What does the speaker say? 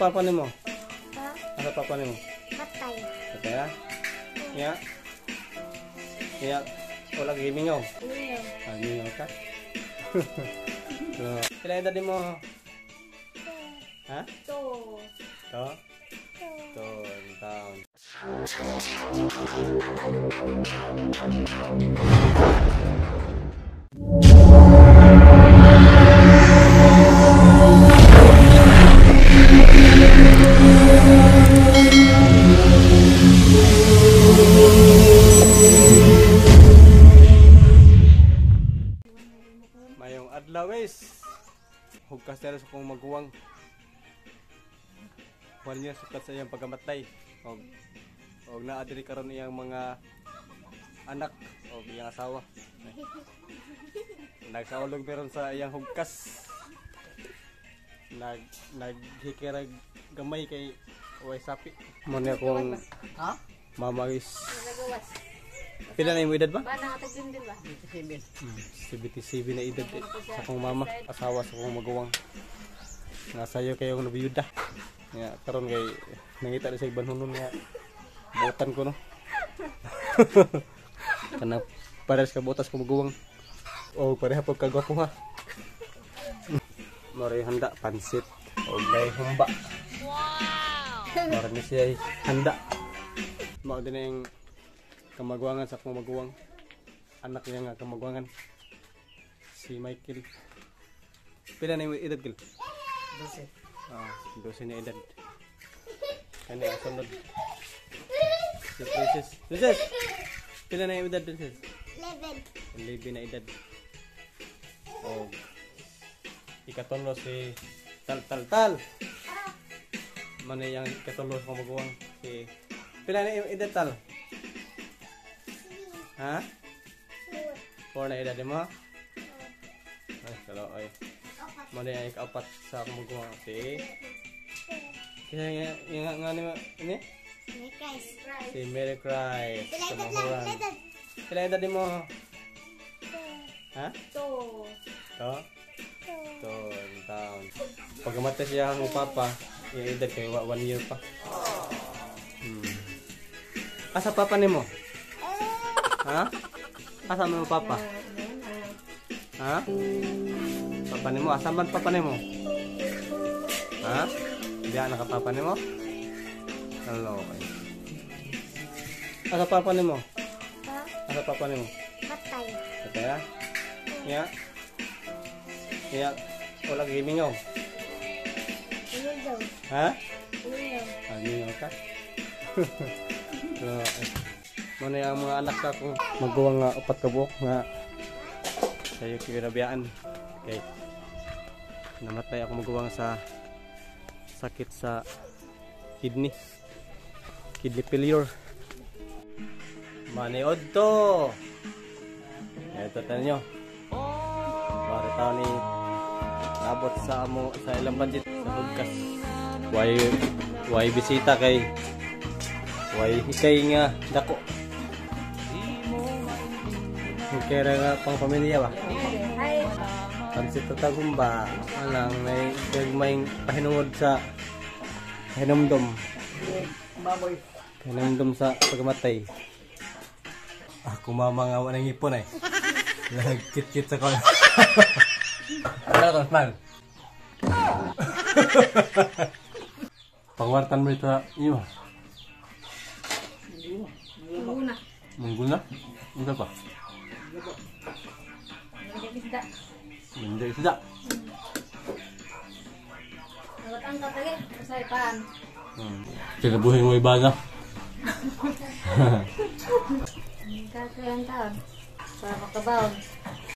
Asa papa nimo? Ha? Asa papa nimo? Patay. Patay ah? Ya. Ya, wala kay mingaw. Mingaw. Ah, mingaw ka. So, pila edad nimo? Ha? To. To? To, taon. Mayong adlaw guys. Hugkas na sa kong maguwang. 1 year sukat sa iyang pagkamatay. Og naa diri karon iyang mga anak og iyang asawa. Nagsaulog meron sa iyang hugkas. Naghikirag gamay kay way sapi. Mo ni akong mama guys. Pila na yung edad ba? 77. 77 na edad eh, sa akong mama, asawa sa akong maguwang. Nga sayo kayong nabiyuda. Nga karon kay nangita na sa ibanhunon nga buotan ko no. Kanang pares ka botas ko maguwang. O pareha pag kagwapo ha. Moro yung handa pansit o may humba. Wow. Moro ni siya handa. Mao din yung kamagwangan sa akong maguwang. Anak niya nga kamagwangan. Si Michael. Pila na yung edad, Gil? 12. Ah, 12 na edad. Kani ang sunod. Si Princess. Princess! Pila na yung edad, Princess? 11. 11 na edad. O, ikatulo si Tal Tal Tal. Mano yung ikatulo sa maguwang. Si, pila na yung edad, Tal? Ha? 4 na edad mo? Ay, kalo ay. Mano yung ikaapat sa akong maguwang. Si, kaya nga ni ini? Merry Christ. Si Mary Christ. Pila edad lang, pila edad. Pila edad mo? Ha? To. To? To, taon. Pagkamatay siya ang papa, yung edad kay 1 year pa. Asa papa nimo? Ha? Asa mo papa? Ha? Papa nimo, asa man papa nimo? Ha? Diyan na ka papa nimo? Hello. Asa papa nimo? Ha? Asa papa nimo? Patay. Patay ah? Ya. Ya, wala kay mingaw. Mingaw. Ha? Mingaw. Ah, mingaw ka. So, muna yung mga anak sa akong maguwang nga upat ka buok nga sayo kinabiyaan. Okay. Namatay ako maguwang sa sakit sa kidney. Kidney failure. Maniod to. Ito tayo. Pare tao ni nabot sa amo sa ilang budget sa hugkas. Way bisita kay way hikay nga dako. Hikay ra nga pang pamilya ba? Pansit tagumba alang may gagmay pahinungod sa pahinumdom. Pahinumdom sa pagkamatay. Ako mama nga wala ng ipon ay. Nagkit-kit sa kon. Ano ka man? Pangwartan mo ito iyo. Mungguna. Mungguna? Ano pa? Mungguna isda. Mungguna isda. Ang katagi, usay pan. Kinabuhi mo iba na. Kakayan taon. Para makabaon.